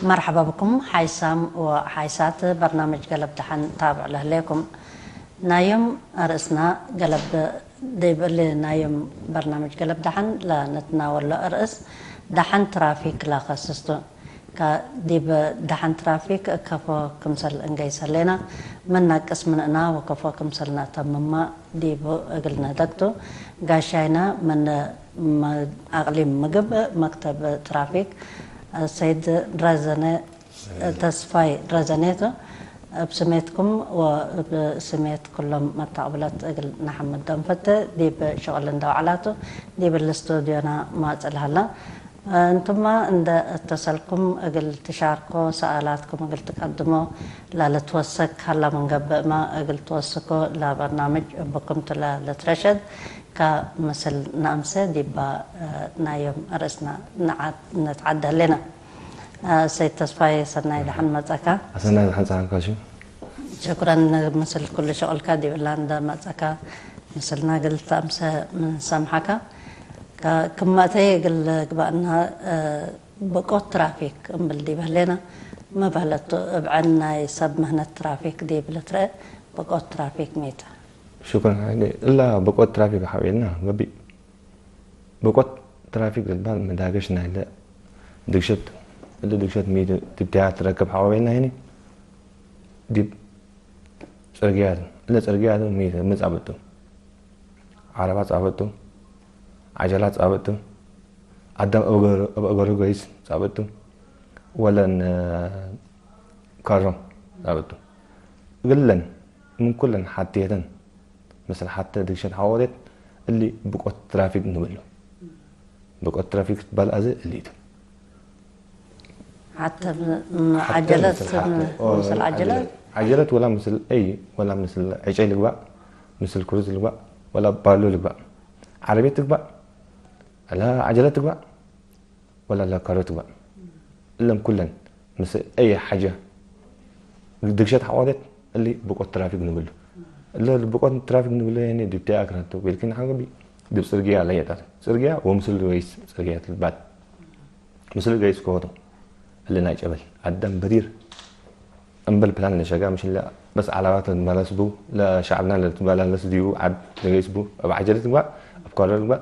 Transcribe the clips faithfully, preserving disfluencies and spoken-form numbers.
መርሐባ ብኩም ሓይሳም ወሓይሳት በርናምጅ ገለብ ደሐን ታብዕ ለህሌኩም። ናዮም አርእስና ገለብ፣ ዲብ እሊ ናዮም በርናምጅ ገለብ ደሐን ለንትናወሎ አርእስ ደሐን ትራፊክ ለከስስ ቱ። ከዲብ ደሐን ትራፊክ ከፎ ክምሰል እንገይስ ህሌና፣ ምን ናቅስ ምንእና ወከፎ ክምሰል ነአተምማ ዲቡ እግል ነደግቱ። ጋሻይና ምን መ-፣ አቅሊም ምግብ መክተብ ትራፊክ ሰይድ ረዘነ፣ ተስፋይ ረዘኔቱ። እብ ስሜትኩም ወእብ ስሜት ኩሎም መታቅብለት እግል ነሐምዶም ፈቴ። ዲብ ሸቅል እንደ ወዐላቱ ዲብ እሊ ስቱድዮና ማጽእ ለሀላ። እንቱመ እንደ እተሰልኩም እግል ትሻርኮ፣ ሰኣላትኩም እግል ትቀድሞ፣ ለልትወሰክ ሀላ ምን ገብእመ እግል ትወስኮ ለበርናምጅ እብኩም ቱ ለልትረሸድ። ከምስል ነአምሰ ዲባ ናዮም አርእስና ነትዓደ ህሌና። ሰይድ ተስፋዬ ሰናይ ደሐን መጸካ። አሰናይ ደሐን ጸሓንካ ሹ። ሽኩረን ምስል ኩሉ ሸቅልካ ዲብላ እንደ መጸካ ምስልና እግል ተአምሰ ምን ሰምሐካ። ከ-፣ ክመ እተየ እግል ግባእና፣ እ፣ ብቆት ትራፊክ እምብል ዲብ ህሌና፣ መባለቱ እብ ዐን ናይ ሰብ ምህነት ትራፊክ ዲብ ልትረአ ብቆት ትራፊክ ሚ ተ? ሽኩረን ሓይሌ። እላ ብቆት ትራፊክ ሐዌልና ገቢእ። ብቆት ትራፊክ ልትበሃል መዳገሽ ናይለ ድግሸት፣ እሊ ድግሸት ሚ ዲብ ትያ ትረክብ ሐዌልና ህኒ ዲብ ጽርግያ ቱ። እለ ጽርግያ ቱ ሚ ተ? ሚ ጻብጥ ቱ? ዐረባ ጻብጥ ቱ፣ ዐጀላት ጻብጥ ቱ፣ አዳም እብ እገሩ፣ እብ እገሩ ገይስ ጻብጥ ቱ፣ ወለን ካሮ ጻብጥ ቱ። እግለን ምን ኩለን ሐቴተን ምስል ሐቴ ድግሸት ሐወዴት እሊ ብቆት ትራፊክ ንብሎ። ብቆት ትራፊክ ትበል አዜ እሊ ቱ። ሐቴ ም-፣ ም-፣ ሐቴ ዐጀለት ምስል ሐቴ፣ ም-፣ ኦ፣ ምስል ዐጀለት? ዐጀለት ወላ ምስል አይ፣ ወላ ምስል ዕጨይ ልግባእ፣ ምስል ክሩዝ ልግባእ፣ ወላ ባሎ ልግባእ፣ ዐረቤት ትግባእ፣ ወላ ዐጀለት ትግባእ፣ ወላ ለካሮ ትግባእ። እለም ኩለን ምስ አይ ሐጀ ድግሸት ሐዋዴት እሊ ብቆት ትራፊክ ንብሉ። እለ ብቆት ትራፊክ ንብሉ ያኔ ዲብ ታይ አክራን ቱ ቤልኪን ሐንገቢ ዲብ ጽርግያ ለየጣት። ጽርግያ ወምስል ገይስ ጽርግያ ትልባል። ምስል ገይስ ከሆቶ እለ ናይ ጨበል አዳም በዲር እምበል ፕላን ለሸጋ ምሽለ በስ ዐላባት ልትመለስ ቡ፣ ለሸዕብና ለትመላለስ ዲቡ ዐድ ለገይስ ቡ፣ እብ ዐጀለት ግባእ፣ እብ ኮረር ግባእ፣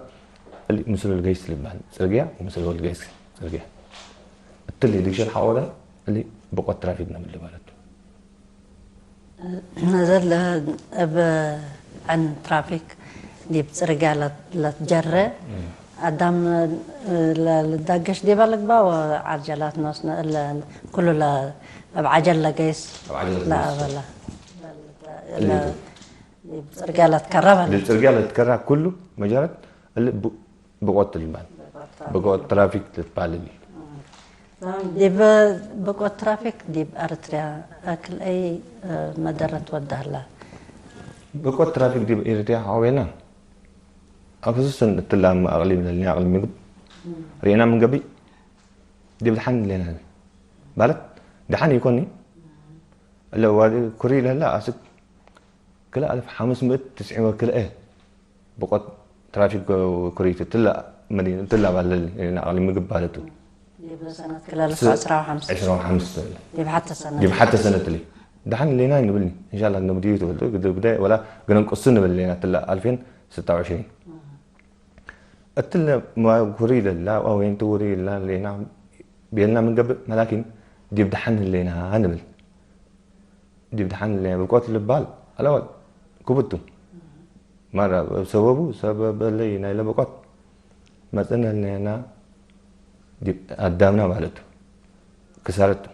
እሊ ምስሉ ልገይስ ልባል ጽርግያ ወምስሉ ልገይስ ጽርግያ። እትሊ ድግሸት ሐቆለ እሊ ብቆት ትራፊክ ነብል ማለት ቱ። ነዘር ለ-፣ እብ ዐን ትራፊክ ዲብ ጽርግያ ለ-፣ ለትጀረ እም። አዳም ለ-፣ ልዳገሽ ዲበ ልግባእ ወዐጀላት ኖስነ እለ ኩሉ ለ-፣ እብ ዐጀል ለገይስ እብ ዐጀል ለገይስ። ለአበለ። እሊ ለ-፣ ዲብ ጽርግያ ለትከራ በለ። ዲብ ጽርግያ ለትከራ ኩሉ መጃረት እሊ ቡ-፣ ብቆት ልባል። ብቆት ትራፊክ። ብቆት ትራፊክ ልትባል እሊ። ዲብ ብቆት ትራፊክ ዲብ ኤረትርያ አክል አይ መደረት ወደ ሀላ? ብቆት ትራፊክ ዲብ ኤረትርያ ሐዌና አክሱስን እትላም አቅሊም ለልኒ አቅሊም ምግብ ርኢና ምን ገቢእ ዲብ ደሐን ሌና ባለት ደሐን ኢኮኒ። እለ ዋዲ ኩሪ ለህላ አስክ ክልኤ አልፍ ሐምስ ምእት ትስዒን ወክልኤ ብቆት ትራፊክ ኩሪት እትላ መዲን እትላ ባለል አቅሊ ምግብ ባለቱ። ዲብ ሰነት ክልኤ አልፍ ዐስራ ወሐምስ። ዐስራ ወሐምስ። ዲብ ሐተ ሰነት። ዲብ ሐተ ሰነት እሊ። ደሐን ሌና ንብልኒ። እንሻላ ነብድዩ ትበልጡ ግድር ብዳይ ወላ ግነን ቅሱ ንብል ሌና እትላ አልፌን ስታ ወዕሽሪን። እትለ ማ ኩሪ ለላ አወይን ትውሪ ለላ ሌና ቤልና ምን ገብእ መላኪን ዲብ ደሐን ህሌና ንብል። ዲብ ደሐን ህሌና ብቆት ልባል አለወል ክቡድ ቱ። መረ እብ ሰበቡ፣ ሰበብ እለይ ናይለ ብቆት መጽእነ ህሌና ዲብ አዳምና ማለት ቱ። ክሳረት ቱ።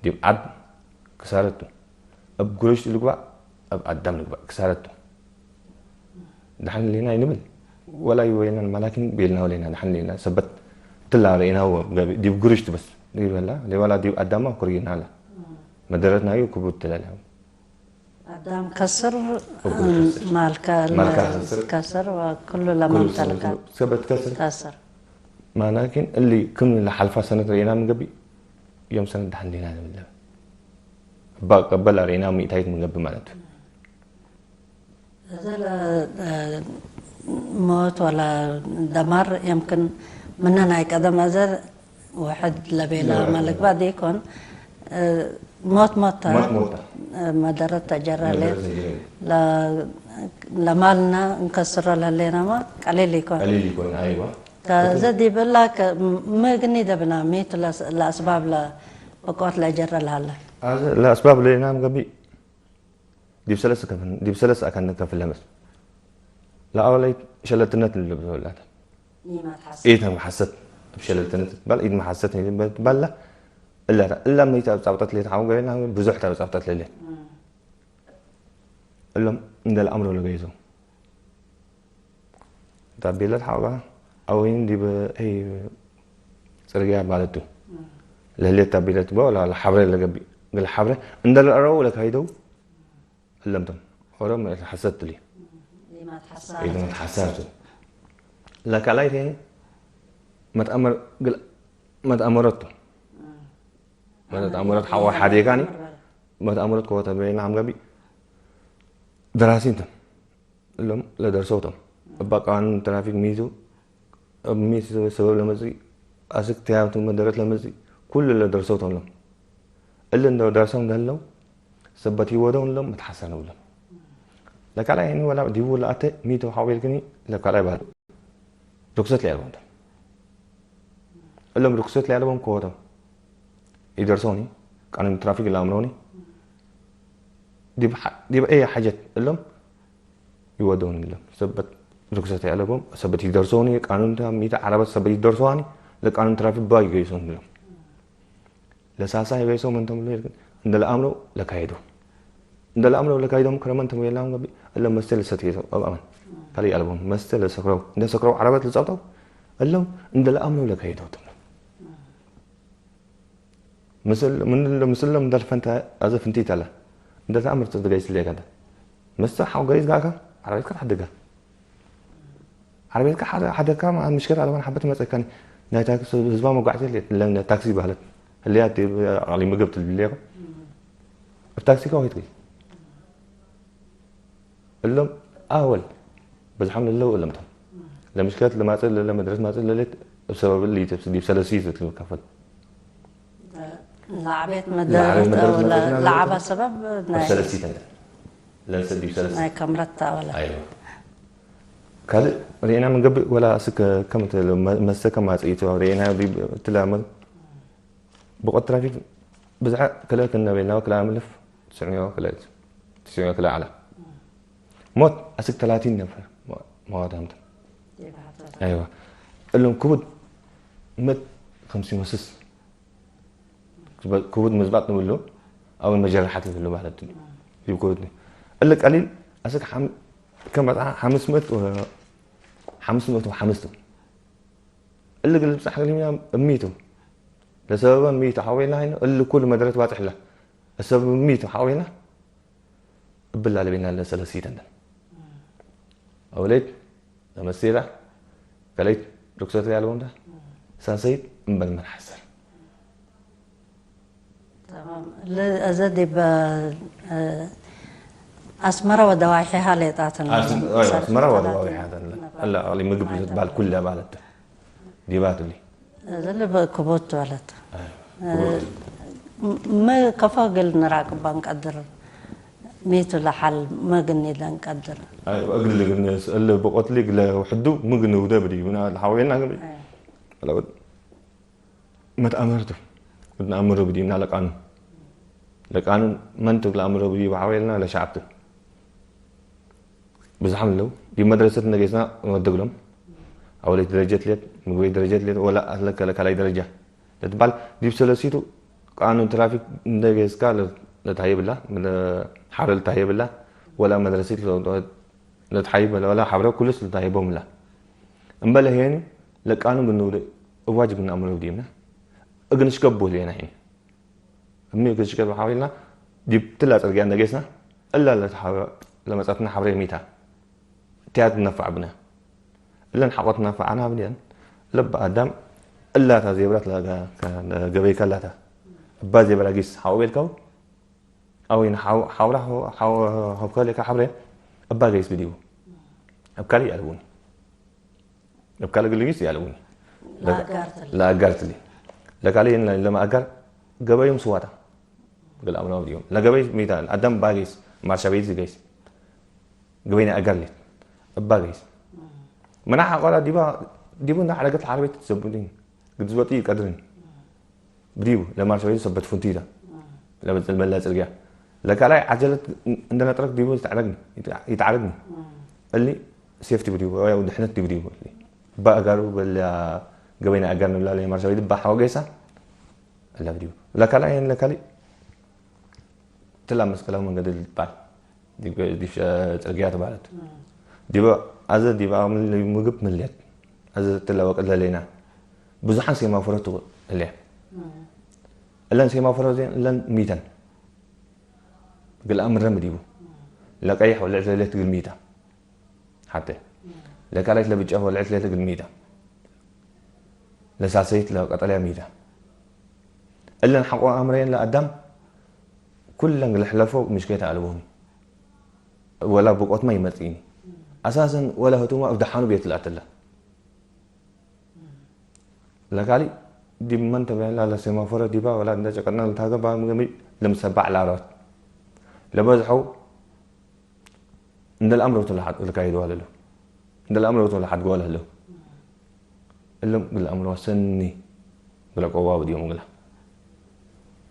ዲብ ዐድ ክሳረት ቱ። እብ ጉርሽት ልግባእ፣ እብ አዳም ልግባእ ክሳረት ቱ። ደሐን ሌና ይንብል ወላ ይወየናን መላኪን ቤልና ወሌና ደሐን ሌና ሰበት ትላ ረኤናው ዲብ ጉርሽት በስ ይበላ ወላ ዲብ አዳማ ኩርይና ለ መደረትናዩ ክቡድ ትለለ። አዳም ከስር እብ ጉርሽት ከስር። ማልካ ማልካ ከስር። ከስር ወኩሉ ኩሉ ለመምተልካ ሰበት ከስር። ከስር። መላኪን እሊ ክም ለሐልፋ ሰነት ረኤና ምን ገብእ ዮም ሰነት ደሐን ሌና ንብል። እባ ቀበል አርኤና ሚእታይት ምን ገብእ ማለት። እዘ ለ-፣ ሞት ወላ ደማር የምክን ምነ ናይ ቀደም እዘ ወሕድ ለቤላ ለወሕድ። መልግባ ዲኮን፣ እ፣ ሞት ሞት ተ፣ ሞት ሞት ተ። እ፣ መደረት ተጀረ ለ፣ መደረት ተጀረ። ለ፣ ለማልና እንከስሮ ለህሌናማ ቀሊል ይኮን። ቀሊል ይኮን፣ አይዋ። ከዘ ዲብላ ከ፣ ም-፣ ምግኒ ደብና፣ ሚት ለስ-፣ ለአስባብ ለብቆት ለጀረ ለሀለ። አዘ ለአስባብ ለናም ገቢ ዲብ ሰለስ ከፍን፣ ዲብ ሰለስ አካን ከፍል ለመስ። ለአወለይት ሸለልትነት ልብሎ ላተ። ኢመትሐሰት። ኢተመሐሰት። እብ ሸለልትነት ትባል፣ ኢትመሐሰት ትባል ላ። እላ፣ እላ መይት አብ ጻብጠት ሌት ሐው ገይና፣ ብዙሕ ተ ጻብጠት ለሌት። እም። እሎም እንደ ለአምሮ ለገይዞ። ታቤለት ሐውጋ አወይን ዲብ አይ ጽርግያ ባለቱ። እም። ለህሌት ታቤለት ቦ ላ ለሐብሬ ለገቢ። እግል ሐብሬ እንደ ለአረው ለካይደው እለምቶም። ኦሮም ሐሰት ትሊ። እም። ኢመትሐሳ። ኢመትሐሳ ቱ። ለካላይት መትአመር ግል መትአመረቱ። እም። መትአመረት ሐዋ ሐዴጋኒ። መትአመረት ከወተ በይና ሐምጋቢ ደራሲን ተም። እሎም ለደርሰው ተም። እባ ቃኑን ትራፊክ ሚቱ፣ እብ ሚት ሰበብ ለመጽእ፣ አስክ ተያቱ መደረት ለመጽእ፣ ኩሉ ለደርሰው ተም ሎም። እሊ እንደ ደርሰው እንደህለው፣ ሰበት ይወደው እሎም መትሐሰነው እሎም። ለካላይ እኒ ወላ ዲቡ ለአተ ሚቱ ሐዌልክኒ ለካላይ ባል። ርክሰት ለያልቦም ተ። እሎም ርክሰት ለያልቦም ከወቶም። ኢደርሶኒ፣ ቃኑን ትራፊክ ለአምሮኒ። ዲብ ሐ-፣ ዲብ አይ ሐጀት እሎም ይወደውኒ እሎም። ሰበት ርክሰት ለያልቦም፣ ሰበት ኢደርሶኒ፣ ቃኑን ተ-፣ ሚተ ዐረበት ሰበት ኢደርሶኒ፣ ለቃኑን ትራፊክ ባ ይገይሶኒ እሎም። ለሳሳይ በይሶ ምን ተምሎ ይልክን፣ እንደ ለአምሮ ለካይዶ። እንደ ለአምሮ ለካይዶም ከረመን ተምሎ የላም ገቢ፣ እለ መስተ ለሰትየቶ፣ አብ አመን። ካልእ አልቦም፣ መስተ ለሰክረው፣ እንደ ሰክረው ዐረበት ለጸብጠው፣ እሎም እንደ ለአምሮ ለካይዶ ተምሎ። ምስል፣ ምን ለ-፣ ምስል ለም እንደ ልፈንተ አዘ ፍንቲት አለ። እንደ ተአምር ተዝገይስ ሌከ እንተ። መስተ ሐው ገይስ ጋካ፣ ዐረበት ከትሐድጋ። ዐረቤትከ ሐደ-፣ ሐደካ ማ ምሽክል አለባን ሐበት መጸካኒ። ናይ ታክሲ ህዝባ መጓዕዝያ ለ-፣ ለ-፣ ታክሲ በህለት። ህለያት አቅሊ ምግብ ትልብሌኮ። እብ ታክሲከ ወይት እሎም አወል በዝሐም ለለው እሎም ቶም። ለምሽክለት ለማጽእ ለለ መድረስ ማጽእ ለሌት እብ ሰበብ እሊ ዲብ ሰለሲት ልትከፈል። ለዐቤት ለዐቤት መደረት መደረት አው ለ-፣ መደረት ለዐባ ሰበብ ናይ ሰለሲት እንተ። ለንሰ ዲብ ሰለሲት። ናይ ከምረት አወለ። አይወ። ካልእ ርኤና ምን ገብእ ወላ እስክ ከም ተ-፣ መ-፣ መሰ ከም አጽኢቱ ርኤና ዲብ ትላመ ብቆት ትራፊክ ብዝሐ ክልኤ ክነ ቤልና ወክልኤ አምልፍ ትስዕምዮ ክልኤ፣ ትስዕምዮ ክልኤ ዐለ። ሞት አስክ ተላቲን ነፈር ሞ-፣ መዋት አምተ። አይዋ። እሎም ክቡድ ምእት ከምሲን ወስስ። ክቡድ ምዝባጥ ንብሉ፣ አው መጀረሓት ንብሉ ማለት እዩ። ይብ ክቡድ እሊ ቀሊል አስክ ሓም-፣ ከም በጽሐ ሓምስ ምእት ወ-፣ ሓምስ ምእት ወሓምስ ቱ። እሊ እግል ልብጽሕ እግል ሚቱ። ለሰበበ ሚቱ ሓዌልና ሀይነ፣ እሊ ኩሉ መደረት ባጽሕ ለ። ለሰበብ ሚቱ ሓዌልና እብላ ለቤና ለሰለሲተ እንደ። አውሌት ለመሴላ፣ ከለይት ርክሰት ለያለቡ እንደ። ሳሰይት እምበል መን ሐሰር። ተማም። ለ-፣ እዘ ዲብ፣ እ፣ አስመረ ወደዋሒሃ ሌጣትን አስ-፣ አይ፣ ሰልፍ አስመረ ተላትን ወደዋሒሃ ተን-፣ ነበር። አላ አሊ ምግብ ማለት ልትባል ነው። ኩለ ማለት ዲባት እሊ። እዘ ልብ ክቡት በለት። አይ፣ እ፣ ክቡት። ም-፣ ም-፣ ከፎ እግል ንራቅባ እንቀድር፣ ሜቱ ለሓል ምግኒ ለእንቀድር። አይ፣ እግል ግን እሊ ብቆት ሊግ ለውሕዱ ምግኒ ውደ ብዲ፣ ምና ለሓወየና ግን ብዲ። አይ። ለውድ መትአመርቱ፣ እት ነአምሮ ብዲብና ለቃኑን። ለቃኑን መን ቱ ለአምሮ ብዲብ ሐዌልና ለሸዐብ ቱ። ብዝሓም ለው፣ ዲብ መድረሰት እንደ ጌስና ንወድግሎም። አወለይት ደረጀት ሌት፣ ምግበይት ደረጀት ሌት፣ ወላ አስለከ ለካላይ ደረጃ። ለትባል ዲብ ሰለሲቱ ቃኑን ትራፊክ እንደ ጌስካ ለ-፣ ለትሀይብ እላ፣ ለ-፣ ሐረ ለትሀይብ እላ፣ ወላ መድረሲት ለ-፣ ለትሀይብ እላ፣ ወላ ሐብረ ኩሉስ ለትሀይቦም እላ። እምበለ ሄኒ ለቃኑን ግንውደ እብ ዋጅብ ግና አምሮ ብዲብና። እግል ንሽገቡ ህሌና ሄኒ። እሚ እግል ሽገብ ሐዊልና ዲብ ትላ ጽርግያ እንደ ጌስና፣ እላ ለትሐ-፣ ለመጻትና ሐብረ ሚታ። እትያት ነፋዕ ብነ። እለን ሐቆት ነፋዕና ብንየን፣ ለበ አዳም እላታ ዜብራት ለገ-፣ ከ-፣ ለገበይከ እላታ። እባ ዜብራ ጊስ ሐቆ ቤልከው፣ አወይን ሐው-፣ ሐውራ ሐው-፣ ሐው-፣ ሐውከ ሌከ ሐብሬ እባ ገይስ ብዲቡ። እብ ካልእ ይአልቡኒ። እብ ካልእ ግልጊስ ይአልቡኒ። ለአጋርትሊ። ለአጋርትሊ። ለካልእ ለመአገር ገበዮም ስዋታ። እግል አምናው ዲዮም። ለገበይ ሚታ አዳም እባ ገይስ፣ ማርሻ ቤት ገይስ። ገበይነ አገር ሌት። እባ ገይስ። መናሕ አቆላ ዲባ፣ ዲቡ እንዳ ሐለገት ለዓረቤት ትዘቡኒ። ግድዝበጡ ይቀድርን። ብዲቡ፣ ለማርሻ ቤት ሰበት ፉንቲታ። ለበጽል መላ ጽርግያ። ለካላይ ዐጀለት እንደ ነጥረክ ዲቡ ይትዐረግኒ፣ ይትዐረግኒ። እሊ ሴፍቲ ብዲቡ፣ ወይ ድሕነት ዲቡ ዲቡ። እሊ። እባ አጋሩ በላ ገበይነ አገር ንብላ ለማርሻ ቤት እባ ሐወ ገይሳ። እለ ብዲቡ። ለካላይ ለካሊ ትላ መስቀላዊ መንገድ ልትበሃል ዲብ፣ ዲብ ሸ-፣ ጽርግያ ተባለት። ዲበ፣ አዘ ዲበ አቅም ምግብ ምልየት። አዘ ትላ ወቅት ለሌና ብዙሓን ሴማፎሮ ቱ እልያ። እለን ሴማፎሮ ዜ እለን ሚተን። እግል አምረም ዲቡ። ለቀይሕ ወለዕት ለሌት እግል ሚታ። ሐቴ ለካላይት ለብጫ ወልዕት ሌተ እግል ሚታ። ለሳልሰይት ለቀጠልያ ሚታ። እለን ሐቆ አምረየን ለአዳም ኩለን ለሕለፎ ምሽክለት አለቦም። ወላ ብቆትመ ይመጽኢኒ። አሳሰን ወላ ህቱመ እብ ደሓኑ ቤት ለአተላ። ለካሊ ዲብ መን ተበህላ ለሴማፎረ ዲባ ወላ እንደ ጨቀጥና ለታገባ ገሚ ለምሰባዕ ለአራት። ለበዝሐው እንደ ለአምሮቱ ለሓድ-፣ ለካይድ ዋለሉ። እንደ ለአምሮቱ ለሓድጎ ለህለው። እሎም እግል አምሮ ሰኒ እግለ ቀዋቡ ዲዮም እግለ።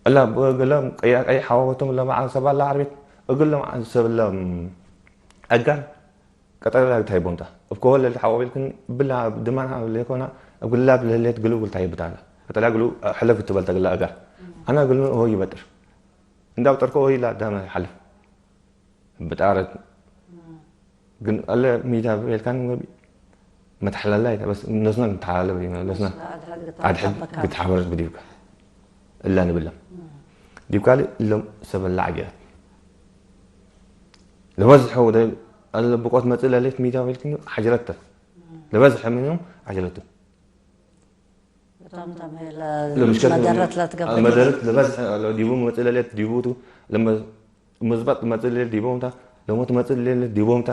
እላ እግለ ቀያ-፣ ቀይ ሐዋወቶም ለመዓ ሰባ ለዓርቤት እግሎም ዐን ሰብ ለም አጋር ቀጠለ ላግት ሃይቦምታ። እብ ከወለ ለሐዋቤልክን ብላ ድማን ሌኮና እግላ ብለህሌት ግሉ እግል ታይብታና። ቀጠላ ግሉ ሕለፍ ትበልተ ግላ አጋር። አና ግሉ ሆይ ይበጥር። እንዳ አብጠርኮ ሆይ ላ ዳመ ሐልፍ። ብጣረት ግን አለ ሚዳ ቤልካን ገቢ መትሐለላይ በስ ነስና ንትሐለለ ብዲ ነስና አድሕድ ግትሐበረት ብዲብካ እላ ንብለም ዲብ ካልእ እሎም ሰበላ ዐጀለት ለበዝሐ ወደ አለ ብቆት መጽእ ለሌት ሚዳ ቤልክን ሐጀለተ ለበዝሐ ምንም ዐጀለቱ እቶም ተምሄ ለ-፣ ለምሽከት መደረት ለትገብእ መደረት ለበዝሐ ዲቡ መጽእ ለሌት ዲቡ ቱ ለመ-፣ ምዝበጥ መጽእ ለሌት ዲቦም ታ፣ ለሞት መጽእ ለሌት ዲቦም ታ፣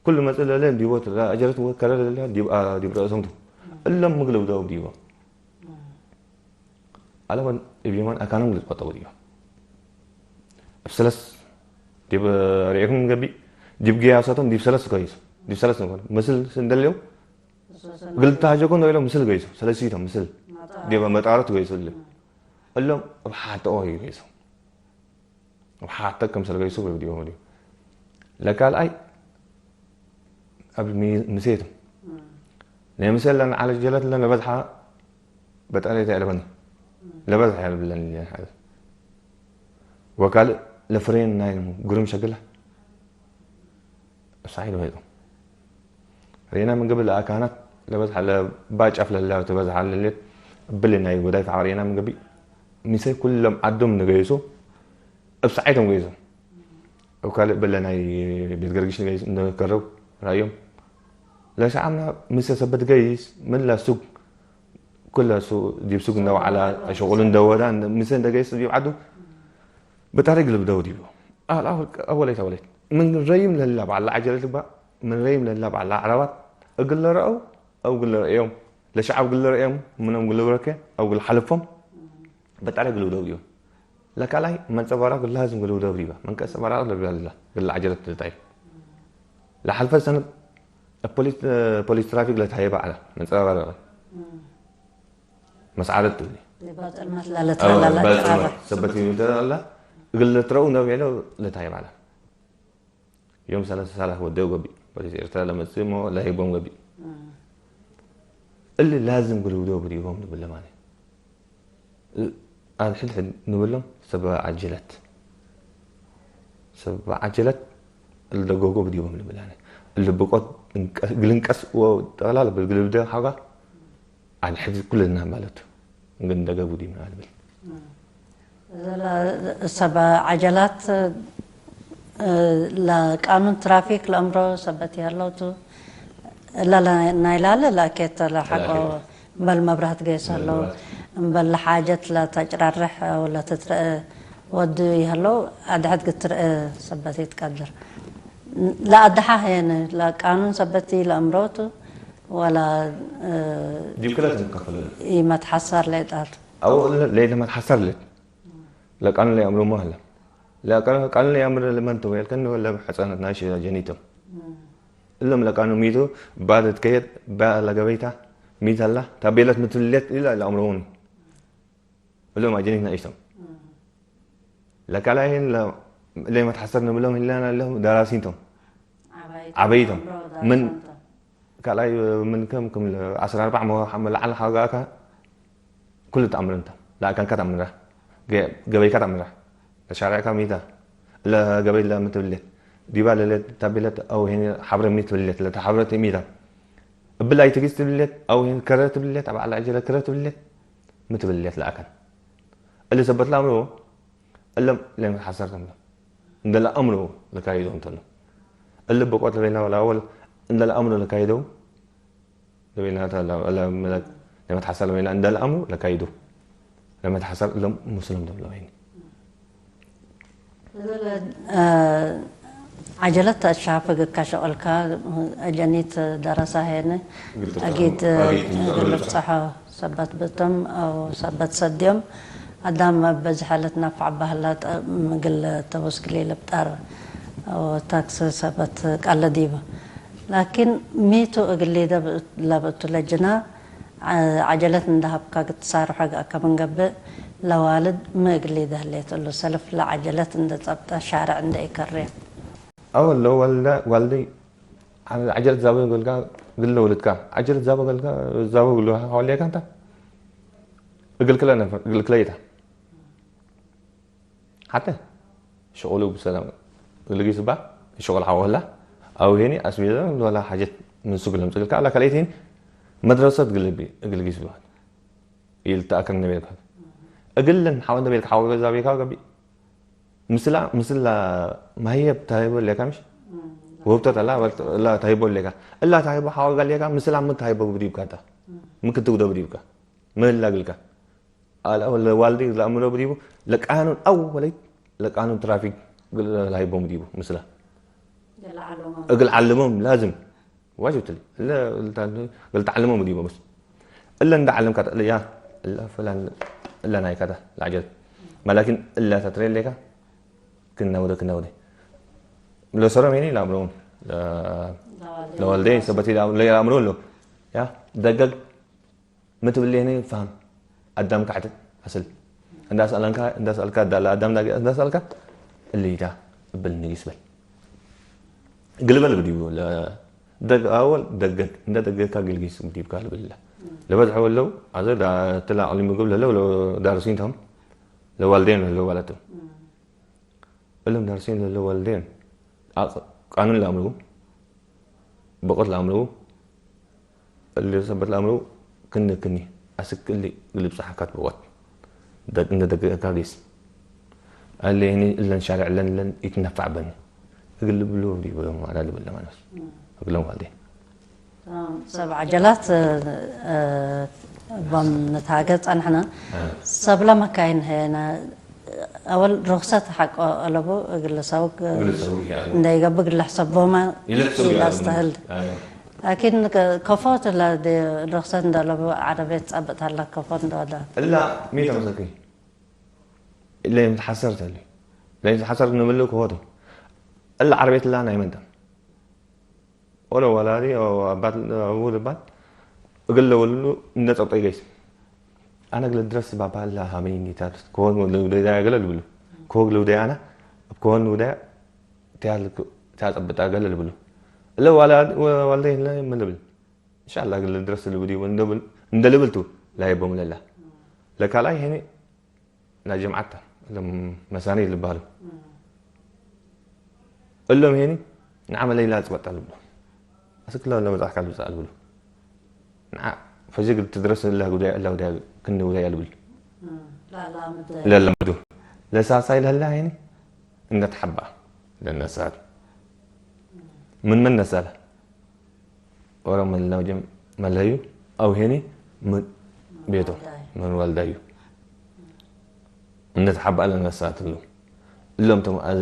ኩሉ መጽእ ለሌት ዲቦ ቱ፣ ለአጀረት ወከረ ለሌት ዲብ፣ አ፣ ዲብ ረአሶም ቱ። እሎም ምግል ብደው ዲቦ። አለወን እብ የማን አካኖም ልትቆጠቡ ዲቦ። እብ ሰለስ ዲብ ርኤኩም ገቢእ፣ ዲብ ግያሶቶም ዲብ ሰለስ ከይሱ፣ ዲብ ሰለስ ነበር። ምስል እንደሌው እግል ተሃጀኮ ነው ኢሎም ምስል ገይሶ፣ ሰለሲቶም ምስል ዲበ መጣረት ገይሶ እለ። እሎም እብ ሓተ ኦሂ ገይሶ። እብ ሓተ ክምሰል ገይሶ ወዲቦ ወዲቦ። ለካልኣይ እብ ሚ-፣ ምሴቱ። ለምሰል ለንዓለጀለት ለነበዝሓ በጠሬተ ያለበኒ። ለበዝሓ ያለብለኒ ለንሓለ። ወካልእ ለፍሬን ናይ ግሩም ሸግላ። ሳሒት ወሄጡ። ሬና ምን ገብል ለአካናት ለበዝሐ ለባጫፍ ለላ ትበዝሐ ለሌት እብል ናይ ወዳይ ፈሐ ሬና ምን ገቢ ሚሰይ ኩሎም ዐዶም ንገይሶ እብ ሰዓይቶም ገይሶ። እብ ካልእ እብል ናይ ቤት ገርግሽ ንገይስ እንደ ከረው ራዮም። ለሸዓብና ምሰ ሰበት ገይስ ምን ለሱግ ኩለ ሱ-፣ ዲብ ሱግ እንደ ወዐላ ሸቁሉ እንደ ወዳ እንደ ምሰ እንደ ገይስ ዲብ ዐዱ ብጣሪቅ ልብደው ዲቡ። አል አወል አወለይት አወለይት። ምን ረይም ለላ በዐላ ዐጀለት ልባ፣ ምን ረይም ለላ በዐላ ዐረባት፣ እግል ለረአው አው እግል ለረአዮም፣ ለሸዓብ እግል ለረአዮም፣ ምኖም እግል ልብረከ አው እግል ሐልፎም፣ በጣሪቅ ልብደው ዲቡ። ለካላይ መንጸባራቅ ላዝም እግል ልብደው ዲባ። መንቀ አንጸባራቅ ለብላ ለላ፣ እግል ዐጀለት ልታይ። ለሐልፈ ሰነት ፖሊስ፣ ፖሊስ ትራፊክ ለታይበ ዐለ፣ መንጸባራቅ። መስዓደት ትብሊ። ባጽልመት ላለ አዎ፣ ትረላላ ባጽልመት ትረላ። ሰበት ይምተላላ እግል ለትረኡ ነብዕ ለው ለታይብ አለ። ዮም ሰለሰ ሳላህ ወደው ገቢ። ፖሊስ ኤርትራ ለመጽእ ሞ ለህይቦም ገቢ። እሊ ላዝም ግልውደው ብሪሆም ንብል ለማለ። አድሕድ ሕድ ንብሎም ሰብ አጀለት። ሰብ አጀለት እልደጎጎ ብዲቦም ንብል አነ። እሊ ብቆት እንቀ-፣ ግልንቀስ ወጠቅላል ብግልብደ ሐጋ አድሕድ ኩልና ማለቱ። እንግን ደገቡ ዲምና ልብል። እዘ ለ-፣ ሰብ ዐጀላት፣ እ፣ ለቃኑን ትራፊክ ለአምሮ ሰበት ይሀለው ቱ። እለ ለ-፣ ናይ ላለ ለአኬት ለሐቆ ለአኬት። እምበል መብራት ገይስ ህለው፣ መብራት። እምበል ለሓጀት ለተጭራርሕ ወለትትረአ ወዱ ይሀለው፣ አድሐት ግትረአ ሰበት ይትቀድር። ለአድሓ ሄነ ለቃኑን ሰበት ለአምሮ ቱ። ወላ፣ እ፣ ዲብ ክለ ትንከፈለ። ኢመትሐሰር ሌጣቱ። አው እለ፣ ለኢለመትሐሰር ሌጥ። ለቃኑን ለይአምሩ ሞ ሀለ። ለቃኑን፣ ቃኑን ለይአምር ለመን ቱ? ወልከን ወለ ሕጻናት ናሽ ጀኒቶም። እም። እሎም ለቃኑን ሚቱ፣ ባድ ትከየድ፣ ባ ለገበይታ፣ ሚት ሀላ፣ ታቤለት ምትብሌት ኢላ ለአምሩኒ። እሎም አጀኒት ናይሽቶም። እም። ለካላይን ለ-፣ ለመትሐሰር ንብሎም ህላና ለሁ ደራሲን ቶም። ዐበይቶም። ዐበይቶም። አምሮ ምን ደራሲን ቶም። ካልኣይ ምን ከም፣ ከም ዐስራ አርባዕ መ-፣ ለዐል ሐጋካ ኩሉ ተአምር እንተ። ለአካንካ ተአምራ። ገ-፣ ገበይካ ተአምራ። ለሻርዕካ ሚታ። ለገበይ ለምትብሌት። ዲባ ለሌት ታቤለት አው ሄኒ ሐብረ ሚ ትብሌት። ለተሐብረት ሚታ። እብላይ ትግስት ትብሌት አው ሄኒ ከረ ትብሌት። አብ ዐለ ዐጀለ ከረ ትብሌት። ሚ ትብሌት ለአካን። እሊ ሰበት ለአምሮ እለም ለመትሐሰር ተምለ። እንደ ለአምሮ ለካይዶ እንተነ። እሊ በቆት ለቤና ወላወል እንደ ለአምሮ ለካይደው ለቤና ታ-፣ ለ-፣ ለ-፣ ለመትሐሰር ለቤና እንደ ለአምሮ ለካይዶ። ለመትሐሰር እሎም ሙስሊም ደብለ ወይኒ። እሊ ለ-፣ አ፣ ዐጀለት ተአሻፍግ እካ ሸቅልካ አጀኒት ደረሳ ሄነ እግል ትብጸሖ፣ አጊድ አጊድ እግል እግል ልብጸሖ። ሰበት ብቶም አው ሰበት ሰድዮም አዳም እብ በዝሐ ልትነፈዕ በህላ፣ ጠ-፣ ምግል ተወስክሊ ልብጠር አው ታክስ ሰበት ቀለ ዲቡ። ላኪን ሚቱ እግል ሊደ ለብእቱ ለጅና ዐ-፣ ዐጀለት እንደ ሀብካ ትሳርሖ ገአከ ምን ገብእ፣ ለዋልድ ሚ እግል ሊደ ህሌት እሉ ሰልፍ ለዐጀለት እንደ ጸብጠ ሻርዕ እንደ ኢከሬ። አወ ለወልደ-፣ ዋልደይ ዐ-፣ ዐጀለት ዛበ ገልጋ ግለ ወልድካ፣ ዐጀለት ዛበ ገልጋ ዛበ ግሉ ሐወሌካ እንተ እግል ክለ ነፈር፣ እግል ክለ ይታ። ሐተ ሸቁሉ ብሰላም እግል ጊስ እባ ሸቁል ሐወ ህላ፣ አው ሄኒ አስቤዛ ወላ ሐጀት ምን ሱቅ ለምጽእ እግልካ፣ አላ ካልአይት ሄኒ መድረሰት እግል ቢ-፣ እግል ጊስ ብሃል። ኢልትአከር እንደ ቤልካ። እግልን ሐወ እንደ ቤልካ ሐወ ዛቤካ ገብእ። ምስላ፣ ምስላ ማህየብ ታይቦ ሌካ ምሽ? እም። ወብተት አላ፣ አላ ታይቦ ሌካ። እላ ታይቦ ሐወ ጋር ሌካ፣ ምስላ ምን ታይቦ ብዲብካ ታ? እም። ምን ክትውደ ብዲብካ? ምህላ ግልካ። አላ፣ ለዋልዲ ለአምሮ ብዲቡ፣ ለቃኑን አወለይ፣ ለቃኑን ትራፊክ ግል ላይቦም ብዲቡ፣ ምስላ። እግል ዓለሞም። እግል ዓለሞም ላዝም። ዋጅብ ትሊ። እለ፣ እለ፣ እለ ተዓልሞ ምዲሞ በስ። እለ እንደ ዓለምካ ተ-፣ እለ ያ፣ እለ ፍላን፣ እለ ናይካ ተ-፣ ለዐጀል። መላኪን እለ ተትሬ ሌካ፣ ክናውደ፣ ክናውደ። ለሰሮም የኔ ለአምሮም፣ ለ-፣ ለዋልዴ። ለዋልዴ ሰበት ለአምሮ ሎ። ያ፣ ደገግ ምን ትብሌ ህኔ ፋህም። አዳም ከዕት አስል። እንዳ ሰአለንካ፣ እንዳ ሰአልካ፣ ዳ-፣ ለአዳም ዳ-፣ እንዳ ሰአልካ፣ እሊ ዳ እብል ንጊስ በል። ግልበል ብዲቡ ለ-፣ ደግ አወል ደገግ፣ እንዳ ደገግካ ግልጊስ ብዲብካ ልብል ለ-፣ ለበዝሐ ወለው፣ አዘ ዳ-፣ ትላ ዕሊም ምግብ ለለው፣ ለ-፣ ዳርሲን ተም፣ ለዋልዴን ለለው ባለትም። እሎም ዳርሲን ለለ ዋልዴን አቅ-፣ ቃኑን ለአምሩ፣ በቆት ለአምሩ፣ እሊ ሰበት ለአምሩ፣ ክኒ ክኒ አስክ እሊ ግልብ ጸሓካት በቆት ደግ-፣ እንደ ደገካ ጌስ። አለ ህኒ እለን ሻርዕ ለን ለን ኢትነፋዕ በኒ። እግል ልብሉ ዲብ ማዕዳ ልብል ለማነስ። እግሎም ዋልዴን። ተማም። ሰብ ዐጀላት፣ እ፣ እቦም ንትሃገ ጸንሕነ። እ። ሰብለ መካይን ሄነ፣ አወል ሩክሰት ሐቆ አለቡ፣ እግል ሰውግ እግል ሰውግ ያሉ። እንደ ይገብእ እግል ሕሰቦመ ኢለትሰውግ ያሉ። ኢላስተህል። አዎ። ላኪን ከ-፣ ከፎት ለ-፣ ደ-፣ ሩክሰት እንደ አለቡ ዐረቤት ጸብጥ ሀላ ከፎት እንደ ወደ። እላ ሚ ተመሰኪ? ለይምትሐሰር ተሊ። ለይምትሐሰር ንብሉ ከፎት። እላ ዐረቤት እላ ናይ መንጠም። ወለ ወላዲ አባት አቡ ልባል እግል ለወልዱ እንደ ጸብጠ ይገይስ። አነ እግል ድረስ ባባ እላ ሀመይኒ ታት ኮን ልውደያ እግለ ልብሉ። ኮግ ልውደያ አነ እብ ኮን ልውደያ ትያል ክ-፣ ትያጸብጣ እግለ ልብሉ። እለ ዋላ-፣ ወ-፣ ዋልደይ እለ ምን ልብል? እንሻአላ እግል ድረስ ልብዲ ወእንደ ብል-፣ እንደ ልብልቱ ላይቦም ለላ። ለካላይ ሄኔ ናይ ጀምዓት ተ፣ እሎም መሳኒ ልባሉ። እም። እሎም ሄኒ፣ ንዓመ ለይላ ጽበጣ ልብሎ። አስክ ለ-፣ ለመጽአካ ልብጻ ልብሎ። ንዓ ፈጅግ ትድረስ እላ ጉዳይ፣ እላ ጉዳይ፣ ክኒ ጉዳይ ልብል። እም። ላ፣ ላ፣ ምድ- ለለምዱ። ለሳሳይ ለህላ ሄኒ፣ እንደ ተሐባ ለነሳት። ምን ምን ነሳለ? ኦሮ ምን ለውጅም መለዩ አው ሄኒ ምን ቤቶ ምን ወልዳዩ እንደ ተሐባ ለነሳት ሉ እሎም ተም አዘ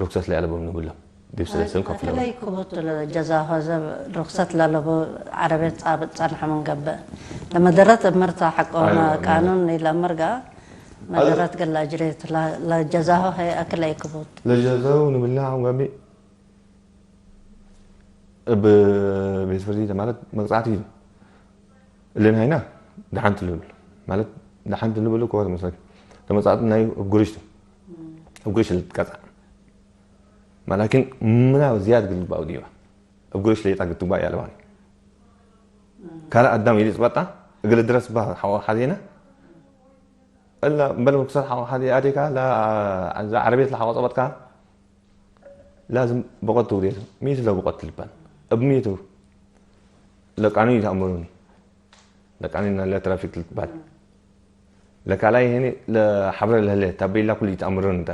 ሩክሰት ለያለቦም ንብሎም ዲብ ሰለስን ከፍለው። አክለይ ክቡት ለጀዛሆ ዘብ ሩክሰት ለለቡ ዐረቤት ጻብጥ ጸንሐ ምን ገብእ። ለመደረት እምርታ ሐቆ አይ፣ አይ። ቃኑን ኢለአምር ገአ፣ መደረት ገላ ጅሬት ለ-፣ ለጀዛሆ ሀይ አክለይ ክቡት። ለጀዛው ንብልና አሁን ጋቢ እብ ቤት ፍርድ ማለት መቅጻዕት እዩ። እለን ሀይና ደሓን ትልብል ማለት ደሓን ትልብል እኮ መስለክ። ለመቅጻዕት ናይ እብ ጉርሽ ቱ። እብ ጉርሽ ልትቀጻዕ። ማላኪን ምና ዝያድ ግልባው ዲባ። እብ ጉርሽ ለይጣ ግትባ ያለባኒ። ካልእ አዳም ኢሊጽበጣ እግል ድረስ ባ ሐቆ ሐዜነ። እላ እምበል መክሰት ሐቆ ሐዜ አዴካ ላ፣ እዛ ዐረቤት ለሐቆ ጸበጥካ ላዝም በቆት ትውዴቱ። ሚቱ ለበቆት ትልባን። እብ ሚቱ ለቃኑን ይተአምሩኒ። ለቃኒና ለትራፊክ ልትባል። ለካላይ ህኒ ለሐብረ ለህለ ታቤላ ኩሉ ይተአምረን እንተ።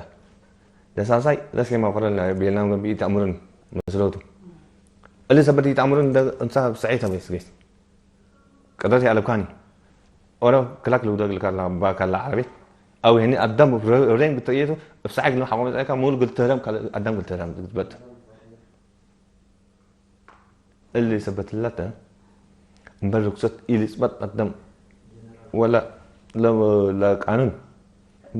ለሳሳይ ለስኬማ ፈረ ለቤልና ገብእ ይተአምረን መስለቱ። እሊ ሰበት ይተአምረን እንተ እንሳ ብሰዒት አበይ ስጌት። ቅድረት ያለብካኒ። ኦሮ ክላክ ልውደግ ልካላ ባካላ ዐረቤት። አው ህኒ አዳም ሬን ግትርእየቱ እብ ሰዓግ ሐቆ መጽአካ ሙሉ ግልትህረም ካለ አዳም ግልትህረም ግትበጥ። እሊ ሰበት ለተ፣ እምበል ርክሰት ኢልጽበጥ ቀደም ወለ ለ-፣ ለቃኑን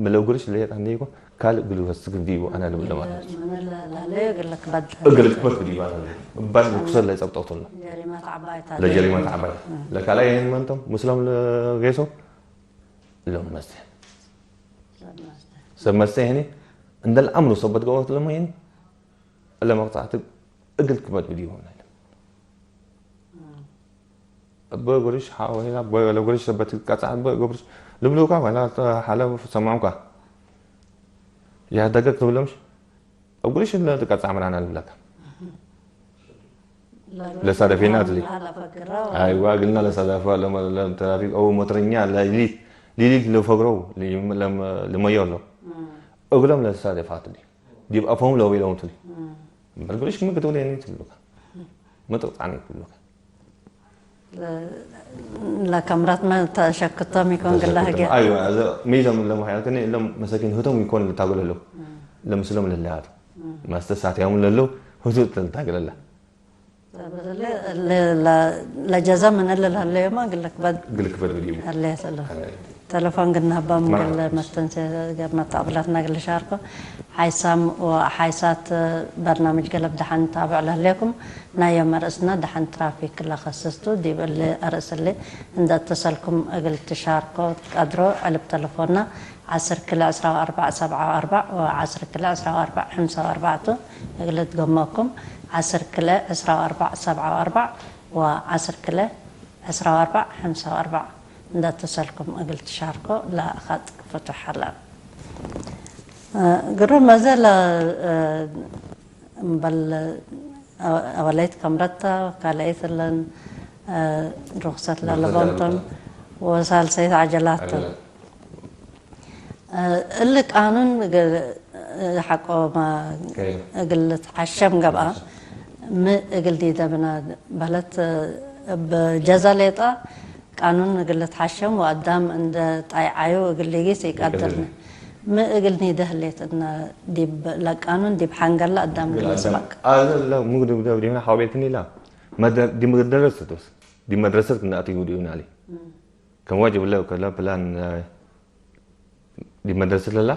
ለእግርሽ ለየት አንዴኮ ካልእ እግል ወስክ እንዲቡ አነ ልብል ለማለት። ምን ለ-፣ ላለ እግል ክበድ እግል ክበድ እንዲቡ አነ ልብል። እምበል ርክሰት ለጸብጠውቶና። ጀሪማት ዐባይ ታዲያ። ለጀሪማት ዐባይ። እም። ለካላይ ይህን መንቶም፣ ምስሎም ለጌሶ፣ ሎም መስተ። ሰብ መስተ። ሰብ መስተ ይህኒ፣ እንደል አምሩ ሰበት ገወት ለሞ ይህኒ፣ ለመቅጻዕት እግል ክበድ ብዲቦም ናይለ። እበ ጉርሽ ሐወይላ፣ እበ ለጉርሽ ሰበት ቀጻዕ፣ እበ ጉርሽ ልብሉካ ወላ ሐለ ሰማዑካ። ያደገክ ትብለምሽ፣ እብ ጉርሽ ለትቀጻዕ ምናና ልብለካ። ለሳደፌና ትሊ። ለፈግረው። አይዋ፣ እግልና ለሳዳፋ፣ ለመ-፣ ለትራፊክ፣ አው ሞተረኛ፣ ለሊት፣ ሊሊት ለፈግረው፣ ሊም-፣ ለመ-፣ ለመየው ለው። እም። እግሎም ለሳደፋ ትሊ። ዲብ አፎም ለወይለውም ትሊ። እም። እምበል ግሉሽ ክም ክትብል የኒ ትብሉካ። መጥቅጣኒ ትብሉካ። ለ-፣ ለከምራትመ ተሸክቶም ይኮን ግላ ህግየ። አይዋ፣ አዘ ሚዘም ለመ ሐያልከኒ እሎም መሰኪን ህቶም ይኮን ልታገለለው። እም። ለምስሎም ለለያቱ። እም። ማስተሳትያሙ ለለው ህቱ ልታገለላ። ለ-፣ ለ-፣ ለጀዘ ምን እለ ለህለዮመ ግልክ በድ ግልክ በድ ብዲቡ። ህለየት እለ። አይ። ተለፎን ግናባም ማራ ግል መስተንሴ መተብላትና ግል ሻርኮ። ሓይሳም ወሓይሳት በርናምጅ ገለብ ደሓን ታብዕ ለህሌኩም። ናይ ዮም አርእስና ደሓን ትራፊክ ለኸስስቱ። ዲብ እሊ አርእስ እሊ እንደ እተሰልኩም እግል ትሻርኮ ትቀድሮ። ዕልብ ተለፎንና ዐስር ክልኤ ዕስራ ወአርባዕ ሰብዓ ወአርባዕ ወዐስር ክልኤ ዕስራ ወአርባዕ ሕምሳ ወአርባዕ ቱ። እግል ትገመኩም ዐስር ክልኤ ዕስራ ወአርባዕ ሰብዓ ወአርባዕ ወዐስር ክልኤ ዕስራ ወአርባዕ ሕምሳ ወአርባዕ እንደ ተሰልኩም እግል ትሻርኮ ለኸጥ ፍቱሕ ሀላ። ግሩም መዘ ለ-፣ እምበል አወ-፣ አወላይት ከምረታ ካልአይት እለን ሩክሰት ሩክሰት ለለቦም ቶም ለለቦም። ወሳልሰይት ዐጀላት ቶም። ዐጀላት። እሊ ቃኑን እግ-፣ ሐቆመ ከይነ። እግል ልትሐሸም ገብአ፣ ሚ እግል ዲደ ብነ በህለት፣ እብ ጀዘ ሌጠ ቃኑን እግል ልትሐሸም ወአዳም እንደ ጣይዓዩ እግል ሊጊስ ኢቀድርነ። ሚ እግል ኒደ ህሌት እነ ዲብ ለቃኑን ዲብ ሐንገለ አዳም እግል እግል አዳም። ልስበክ። አዘ ለሙግድ ብደ ብዲምነ ሐውቤትኒ ላ። መደ-፣ ዲብ መደረሰት ወስ። ዲብ መድረሰት ክነ አትዩ ዲብነ አሊ። እም። ከም ዋጅብ ለ ከለ ፕላን፣ እ፣ ዲብ መድረሰት ለላ፣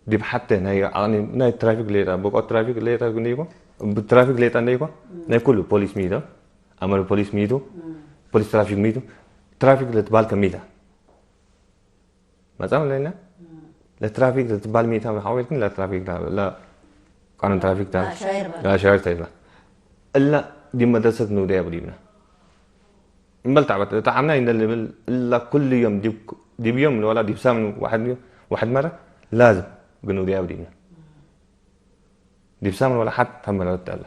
ዲብ ሐቴ ናይ አቅኒ፣ ናይ ትራፊክ ሌጣ፣ በቆ ትራፊክ ሌጣ እንዴ ይኮን፣ ብትራፊክ ሌጣ እንዴ ይኮን፣ ናይ ኩሉ ፖሊስ ሚተ፣ አመር ፖሊስ ሚቱ፣ ፖሊስ ትራፊክ ሚቱ፣ ትራፊክ ለትባል ከሚታ። መጻም ለና፣ ለትራፊክ ለትባል ሚታ፣ ሐወልክን ለትራፊክ ታ፣ ለቃኑን ትራፊክ ታ፣ ለአሻይር በል። ለአሻይር ታ ይዛ። እላ ዲብ መድረሰት ንውደያ ብዲብና። እምበል ተዕበት፣ እት ዓምና ኢንደ ልብል፣ እላ ኩሉ ዮም ዲብ፣ ዲብ ዮም ወላ ዲብ ሳምን ዋሕድ፣ ዋሕድ መረ ላዝም ግኑድያ ብዲብና። ዲብ ሳምን ወላ ሐት ተመረት አለ።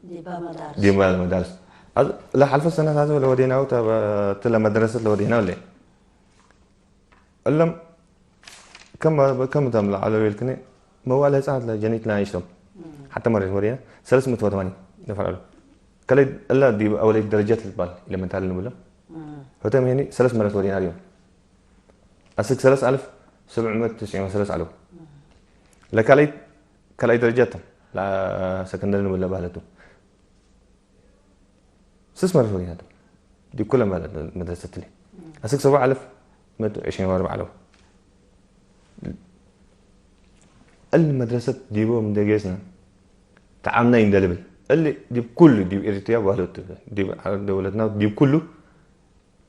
ዲባ መዳርስ። ዲባ መዳርስ። አዝ-፣ ለሐልፈ ሰነት አዘ ለወዴናው ተበ-፣ ትለ መድረሰት ለወዴናው ለ። እሎም ከም፣ ከም ተም ለዐለ ቤልክኒ መዋዕለ ህጻናት ለጀኒት ለናይሽቶም። እም። ሐተ መሬት ወዴና ሰለስ ምእት ወተማኒን ነፈር አሉ። ከለ እለ ዲብ አወለይት ደረጀት ልትባል ኤሌመንታሪ ንብሎም። እም። ህቶም ሄኒ ሰለስ መረት ወዴና ዲዮም። አስክ ሰለስ አልፍ ሰብዕ ምእት ትስዒን ወሰለስ አለው። እም። ለካለይት ካልኣይ ደረጃ ቶም። ለሰከንደሪ ንብለ ባለቱ። ስስ መረት ወዲናቱ። ዲብ ኩለ መ-፣ መድረሰት ለ። አስክ ሰብዓ አልፍ መቱ ዕሽሪን ወአርበዕ አለው። እል መድረሰት ዲቦ እንዴ ጌስነ ተዓምናይ እንዴ ልብል። እል ዲብ ኩሉ፣ ዲብ ኤሪትሪያ ባለቱ፣ ዲብ ዐረብ ደውለትና፣ ዲብ ኩሉ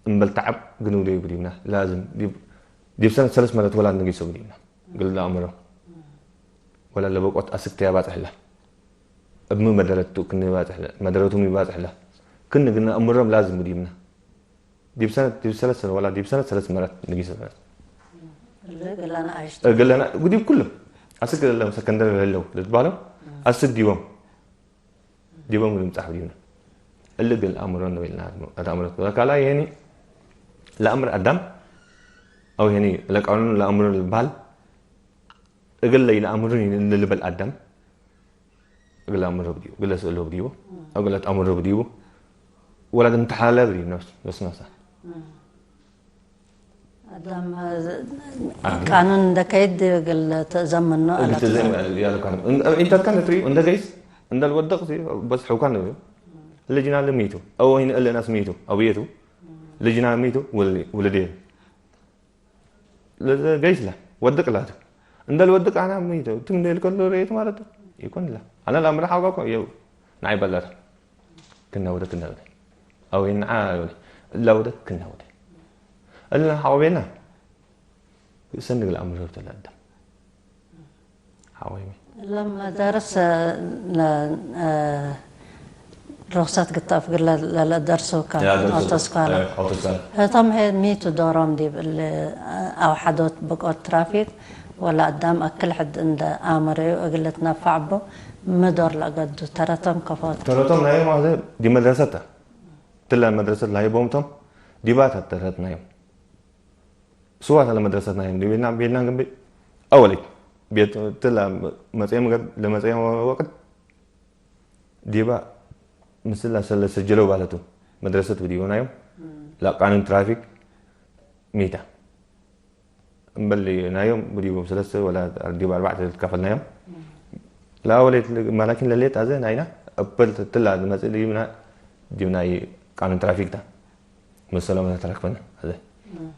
እምበል ተዐብ ግንውደዩ ብዲብና። ላዝም ዲብ፣ ዲብ ሰነት ሰለስ መረት ወላድ ንጊሶ ብዲብና። እግል ለአምሮ። ወላድ ለበቆት አስክ ተያባጽሕ ለ። እብ ሚ መደረት ቱ ክን ባጽሕ ለ፣ መደረቱ ሚ ባጽሕ ለ። ክን እግል ነአምሮም ላዝም ብዲብና። ዲብ ሰነት፣ ዲብ ሰለስ ሰነት ወላድ ዲብ ሰነት ሰለስ መረት ንጊሶ። እሊ እግል ለነአይሽቱ። እግል ለነ-፣ ዲብ ኩሉ። አስክ ለሰከንደሪ ለህለው ልትባለው። አስክ ዲቦም። ዲቦም ልምጻሕ ዲብነ። እሊ እግል አምሮ እንቤልና አትአምረት። ወካላ ይሄኒ ለአምር አዳም አው ይሄኒ ለቃኑን ለአምሮ ልባል እግል ለኢለአምሩኒ ልበል አዳም እግል ለአምሮ ብዲቡ፣ እግል ለስእሎ ብዲቡ፣ እግል ለትአምሮ ብዲቡ። ወላድ እንተሓለ ብዲቡ ነፍስ፣ ነፍስ ነፍሳ። አዳም፣ አዳም። ቃኑን እንደ ከይድ እግል ትእዘም ምኑ እግል አላት። ትእዘም ያለ ቃኑን። እን-፣ ኢንተት ካን ትሪኡ እንደ ገይስ፣ እንደ ልወደቅ ሲ፣ በስ ሕውካን ነው። ልጅና ለሚቱ፣ አው ይን እለ ናስ ሚቱ፣ አብየቱ፣ ልጅና ሚቱ፣ ወል-፣ ውልዴ። ለዘ ገይስ ለ፣ ወድቅ ላቱ። እንደ ልወድቅ አና ሚቱ፣ ትም እንደ ልከሎ ሬት ማለት ይኮን ለ። አና ለአምረ ሐውቃ እኮ፣ የው፣ ናይ በለረ። ክና ወደ፣ ክና ወደ። አው ይንዓ ወደ። እላ ወደ፣ ክና ወደ። እላ ሐቆቤና። ሰንግ ለአምር ተላደም። ሐቆቤ። ለመዳርስ፣ ለ-፣ እ፣ ሩክሰት ግታፍ ግለ ለለደርሱ ከ-፣ ያ ደርሱ። አውቶስኳላ። አይ፣ አውቶስኳላ። ህቶም ሄ ሚቱ ዶሮም ዲብ እሊ አውሐዶት ብቆት ትራፊክ ወለ አዳም አክል ሕድ እንደ አመረዩ እግል ልትነፋዕ እቡ ሚ ዶር ለአገዱ? ተረቶም ከፎት? ተረቶም ናዮም አዜ ዲብ መድረሰት ተ። ትለ መድረሰት ለሀይቦም ቶም ዲባታ ተረት ናዮም። ስዋተ ለመድረሰት ናዮም ዲብ ቤልና፣ ቤልና ግንቢ አወለይ ቤት ትለ መጽኤም ገብ-፣ ለመጽኤም ወቅት ዲባ ምስል ለሰ-፣ ለሰጀለው ባለቱ መድረሰት ብዲቡ ናዮም። እም። ለቃኑን ትራፊክ ሚታ እምበል ናዮም ብዲቡ ሰለስተ ወላ ዲብ አርባዕተ ልትካፈል ናዮም። እም። ለአወሌት ል-፣ ማላኪን ለሌት አዘ ናይና እበል ትላ መጽእ ዲብና፣ ዲብ ናይ ቃኑን ትራፊክ ታ መሰሎም ተረክበና አዘ። እም።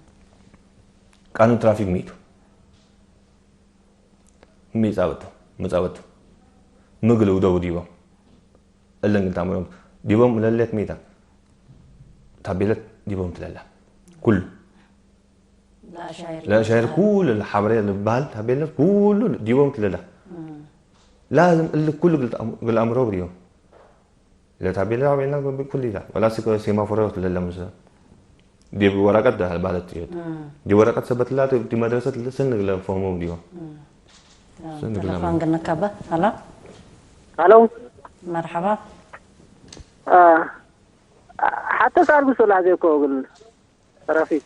ቃኑን ትራፊክ ሚቱ። ሚ ጻበቱ፣ ሚ ጻበቱ። ምግል ውደው ዲቦም። እለን ግን ታምሮም ዲቦም ለሌት ሚታ። ታቤለት ዲቦም ትለላ። ኩሉ። ለአሻይር ለአሻይር ኩሉ ለሐብሬ ልባል ታቤለት ኩሉ ዲቦም ትለላ። እም። ላዝም እሊ ኩሉ ግል አም-፣ ግል አምሮ ብዲቦም። ለታቤላ ቤና ኩሊታ ወላ ሲ-፣ ሴማፎሮ ለለምሰ ዲብ ወረቀት ዳ ባለት ይት። እም። ዲብ ወረቀት ሰበት ላ ዲብ መድረሰት ስንግ ለፈሙ ዲዮ። እም። ስንግ ቴሌፎን ለፈሙ። ግንከበ። ሀሎ። ሀሎ። መርሐባ። አ፣ ሐተ ሳልጉ ሱላዜ እኮ እግል ተራፊክ።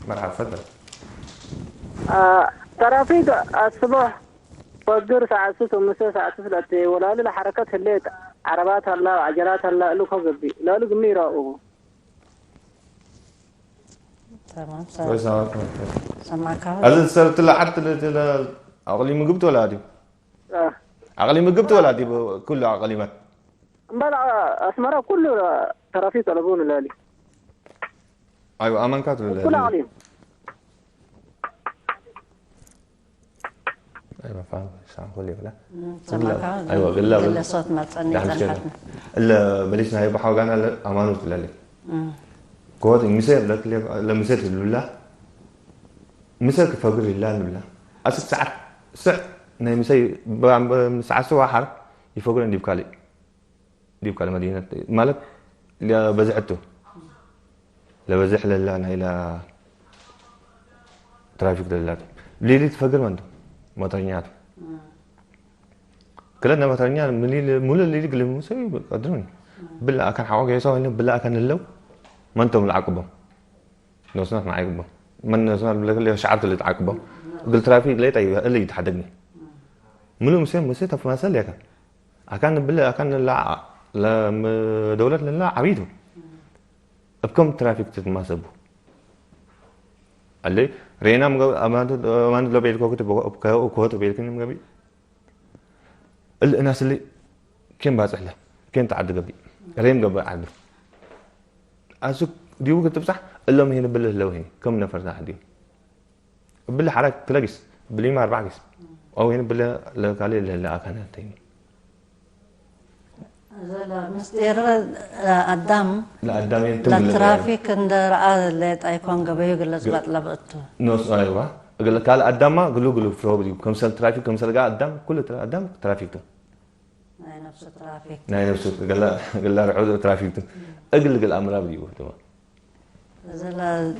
መርሐባ፣ ፈደል። አ፣ ተራፊክ አስቦሕ ፈግር ሰዓት ስስ ወምሰ ሰዓት ስስ ለአቴ ወላሊ ለሐረከት ህሌት ዐረባት ሀላ፣ ዐጀላት ሀላ፣ እሉ ከገብእ ላሊ ግሚ ይራኡ። ተማም፣ ሰ-፣ ወይ ሰማዕኩም። ሰማዕካ። አዚ ሰርት ለዐድ ለ-፣ ለ-፣ አቅሊም ግብት ወላ ዲ? አ። አቅሊም ግብት ወላ ዲ? ኩሉ አቅሊማት። እምበል አስመረ ኩሉ ተራፊክ ጠለቡን ለሊ። አይወ፣ አማንካት ለሊ። ኩሉ አቅሊም። አይወ፣ ፋን ሻንኮል ይብላ። እም፣ ሰማካ፣ አይወ፣ ግላ ግላ ብላ። ሶት መጸኒ ዳሕም ሸር። ጸንሐትና። እለ በሊስ ናይ በሐው ጋና ለ-፣ አማኑት ለሊ። እም። ኮት ምሴ ለክ-፣ ለምሴ ትሉላ። ምሴ ክፈግር ይላ ንብላ። አስክ ሰዓት ስዕ ናይ ምሰይ በ-፣ በ-፣ ሰዓት ስዋ ሐር ይፈግር እንዲብ ካልእ። ዲብ ካልእ መዲነት ማለት ለበዝሕ ቱ። ለበዝሕ ለላ ናይላ ትራፊክ ለላ ቱ። ሊሊ ትፈግር መንቱ ሞተርኛ ቱ። ክለነ ሞተርኛ ምን ሊሊ፣ ሙሉ ሊሊ ግልም ሙሰ ቀድሩኒ። ብላ አካን ሐቆ ገይሶ ወይነ ብላ አካን ለው መንቶም ለዓቅቦም። ኖስናት ነዓቅቦም። መን ኖስናት ብለክ ለ ሸዓብ ለተዓቅቦም። እግል ትራፊክ ለይጠ እሊ ይተሐደግኒ። ሙሉ ሙሴ፣ ሙሴ ተፍማሰል ያካ። አካን ብለ፣ አካን ለላ፣ ለም-፣ ደውለት ለላ ዐቢቱ። እብ ከም ትራፊክ ትትማሰቡ። አለ፣ ሬናም ገብ-፣ አማንቱ፣ አማንቱ ለቤልኮ ክት በ-፣ እብ ከ-፣ እብ ኮት ቤልክንም ገቢ። እሊ እናስ እሊ ኬን ባጽሕ ለ፣ ኬን ተዓዲ ገብእ፣ ሬም ገብእ ዓዲ። አስክ ዲቡ ክትብጻሕ እሎም ሄን ብልህ ለው ሄን ከም ነፈርና ዓዲ። እብሊ ሐራ ክለ ጊስ፣ እብሊማ አርበዕ ጊስ። አው ሄን ብለ ለካሊ ለህለ አካን ተይኒ። እዘ ለምስጢር አዳም ለአዳም የንትም ግለ ለትራፊክ እንደ ረአ ሌጣ ይኮን ገበዩ ግለ ዝባጥ ለብእቱ። ኖስ አይዋ። እግለ ካል አዳማ ግሉ ግሉ ፍሮብ ዲቡ። ከምሰል ትራፊክ፣ ከምሰል ጋ አዳም፣ ኩሉ ትራ-፣ አዳም ትራፊክ ቱ። ናይ ነፍሱ ትራፊክ። ናይ ነፍሱ፣ ገላ፣ ገላ ርሑ ትራፊክ ቱ። እግል፣ እግል አምራብ ዲቡ ድማ። እዘ ለ-፣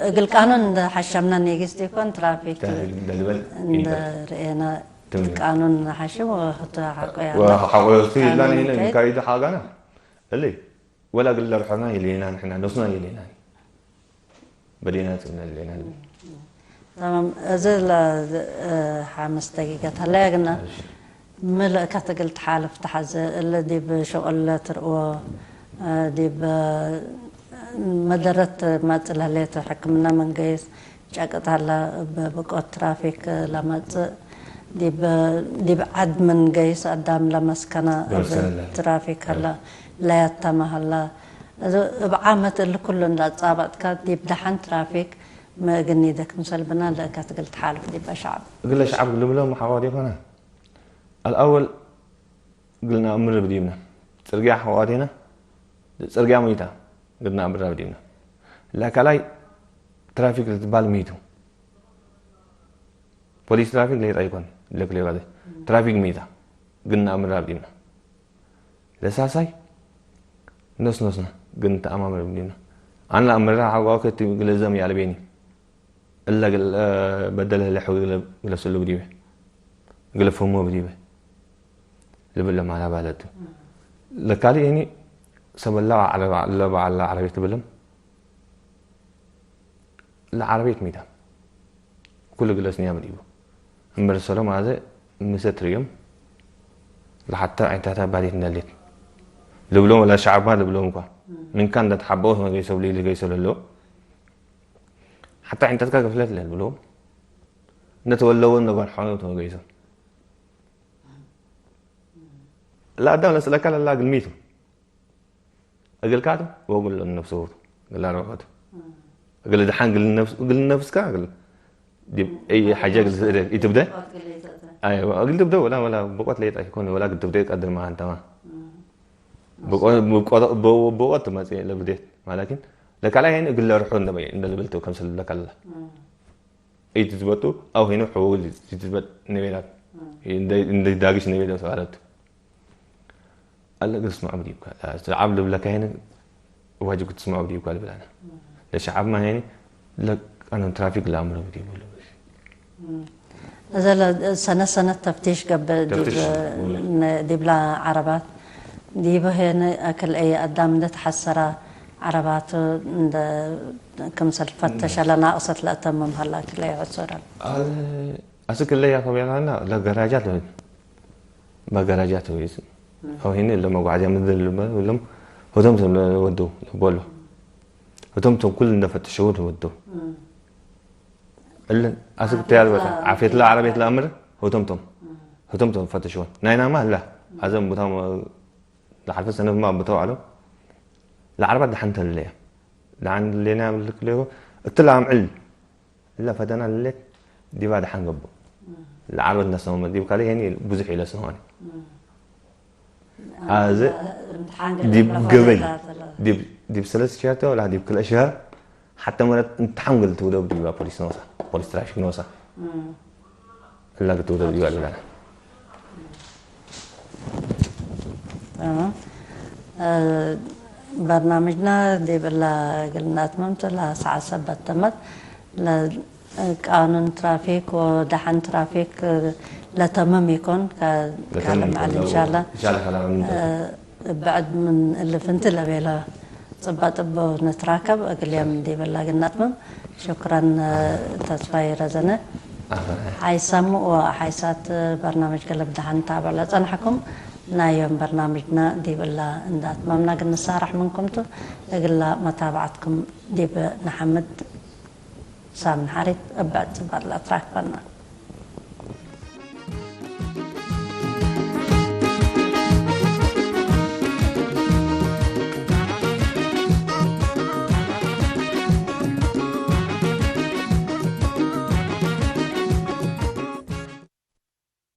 እግል ቃኑን እንደ ሐሸምና ኔጊስ ዲኮን ትራፊክ ትራፊክ እንደ ልበል እንደ ኢንተ ርኤና ትም ቃኑን ሐሽም ወህቱ ሐቆ ያለ ወሐቆ ቱ ይላን ቃኑን ይነ ከይድ እንካይድ ሐጋና። እሊ ወላ እግል ለርሖና ይሌና ንሕና ኖስና ይሌና። በዴናት እብነ ሌና። ተማም። እዚ ለ-፣ እ፣ ሓምስ ደቂቀት ሀለያ ግና፣ እሺ። ምልእከት እግል ተሓልፍ ተሓዘ፣ እለ ዲብ ሸቁል ለትርእዎ፣ እ፣ ዲብ መደረት ማጽእ ለህሌት ሕክምና መንገይስ፣ ጨቅጥ ሀላ፣ እብ ብቆት ትራፊክ ለመጽእ፣ ዲብ፣ ዲብ ዐድ ምን ገይስ አዳም ለመስከና እብ በሰለ። ትራፊክ ሀላ፣ እ። ለያተመ ሀላ፣ እብ ዓመት እሊ ኩሉ እንደ አጻበጥከ፣ ዲብ ደሐን ትራፊክ ሚ እግል ኒደ ክምሰል ብና ለእከት እግል ተሓልፍ ዲበ ሸዐብ። እግለ ሸዐብ ልብሎም ሐዋዴኮነ። አልአወል እግል ነአምር ብዲብነ። ጽርግያ ሐዋዴነ፣ ጽርግያ ሙይታ እግል ነአምር ብዲብነ። ለካላይ ትራፊክ ልትባል ሚቱ። ፖሊስ ትራፊክ ሌጣ ይኮን፣ ለክሌ ባዜ። ትራፊክ ሚታ እግል ነአምር ብዲብነ። ለሳሳይ ኖስ ኖስና ግን ተአማምር ብዲብና። አነ ለአምራ ሐዋከ እግለ ዘም ያልቤኒ። እለ እግለ በደል ህለ ሕው እግለ፣ እግለ ስሉብ ዲበ። እግለ ፍህሞ ብዲበ። ልብል ለማላ ባለቱ። ለካሊ እኒ ሰበላ ዐለ፣ ለበዓል ዐረቤት ልብልም። ለዐረቤት ሚታ ኩሉ ግለስ ንያም ዲቡ። እምበል ሰሎም አዘ ምሰ ትርእዮም ለሐተ ዐይንታታ ባዴት እንደሌት ልብሎም ወላ ሸዐባ ልብሎም እኳ ምንካ እንደ ተሐበኦ ተመገይሶ ብሊ ልገይሶ ለሎ ሐተ ዐይንታትካ ገፍለት ለልብሎም እንደ ተወለወ እንደ ጓል ሖኖ ተመገይሶ ለአዳም ለስለካ ለላ ግልሚቱ እግልካቱ ወእግል ነፍሱ እግል አርበከቱ። እግል ደሓን እግል ነፍስ-፣ እግል ነፍስካ እግል ዲብ አይ ሓጀ እግል ትእደ ኢትብደ። አይዋ፣ እግል ትብደ ወላ፣ ወላ ብቆት ሌጠ ይኮን ወላ እግል ትብደ ቀድር ማ አንተማ። ብቆ-፣ ብቆ-፣ ብቆት መጽእ ለብዴት ማለኪን ለካላይ ሄን እግል ለርሑ እንደ በይ እንደ ልብልቱ ከምስል ለከላ። ኢትዝበጡ አው ሄኖ ሕውል ኢትዝበጥ ነበራት። እንደ፣ እንደ ዳግሽ ነበረ ሰዋለት። አለ ግን ትስምዖ ብዲብካ። ሸዓብ ልብለካ ሄነ ዋጅብ ክትስምዖ ብዲብካ ልብል አነ። ለሸዓብ ማ ሄኒ ለቃኑን ትራፊክ ለአምሮ ብዲቡ ልብል። እዘ ለሰነት ሰነት ተፍቲሽ ገብእ ዲብ ተፍቲሽ። ነ-፣ ዲብላ ዐረባት። ዲበ ሄነ አክል አየ አዳም እንደ ተሐሰራ ዐረባቱ እንደ ክምሰል ፈተሸ ለናቅሰት ለአተምም ሀላ አክል አየ ዐሶረ። አለ አስክ እለ ያፈብያናና ለገራጃት በገረጃ ተወይስ። አው ሄነ ለመጓዓዝያ ምድር ለመ-፣ ለም ህቶም ቶም ለወደው ለቦሎ። ህቶም ቶም ኩል እንደፈተሸው ለወደው። እለ አስክ ተያል በታ ዓፊየት ለዐረቤት ለአምር ህቶም ቶም። ህቶም ቶም ፈተሸውን። ናይናማ ህላ አዘም ቦታው ለሐልፈ ሰነፍማ ቦታው አለው። ለዐረባት ደሐን ተለያ። ደሐን ሌና ምልክ ሌኮ እትላ አምዕል እለ ፈደና ለሌት ዲባ ደሐን ገብእ። ለዐርበት ነስነውመ ዲብ ካልእ ሄኒ ብዙሕ ኢለስነሆኒ። አዜ እምትሓን ገሌ ዲብ ለፈደና ገበይ፣ ተለ። ዲብ፣ ዲብ ሰለስ ሸህር ወላ ዲብ ክልኤ ሸህር ሐተ መረት እምትሓን ገሌ ትውደው ዲባ ፖሊስ ኖሳ፣ ፖሊስ ትራፊክ ኖሳ። እላ ክትውደው ዲባ ልብላና። ተማም። እ፣ በርናምጅና ዲብ እላ እግል ነአትምም ቱ ለሰዓት ሰበት ተመት። ለቃኑን ትራፊክ ወደሐን ትራፊክ ለተምም ኢኮን፣ ከ-፣ ለተምም ካልእ መዓል ኢኮን፣ እንሻላ። እንሻላ ካልእ መዓል እ፣ ብዕድ ምን እሊ ፍንቲ ለቤለ ጽባጥ እቡ ንትራከብ፣ እግልየም ዲብ እላ እግል ነአትምም። ሹክረን፣ ተስፋዬ ረዘነ። አፍረ። ሓይሳሙ ወሓይሳት በርናምጅ ገለብ ደሐን ታብዕ ለጸንሐኩም፣ ናይ ዮም በርናምጅና ዲብ እላ እንደ አትመምና እግል ንሳረሕ ምንኩም ቱ፣ እግላ መታብዐትኩም ዲብ ነሐምድ። ሳምን ሐሪት እብ ዕጽባት ለአትራክበና።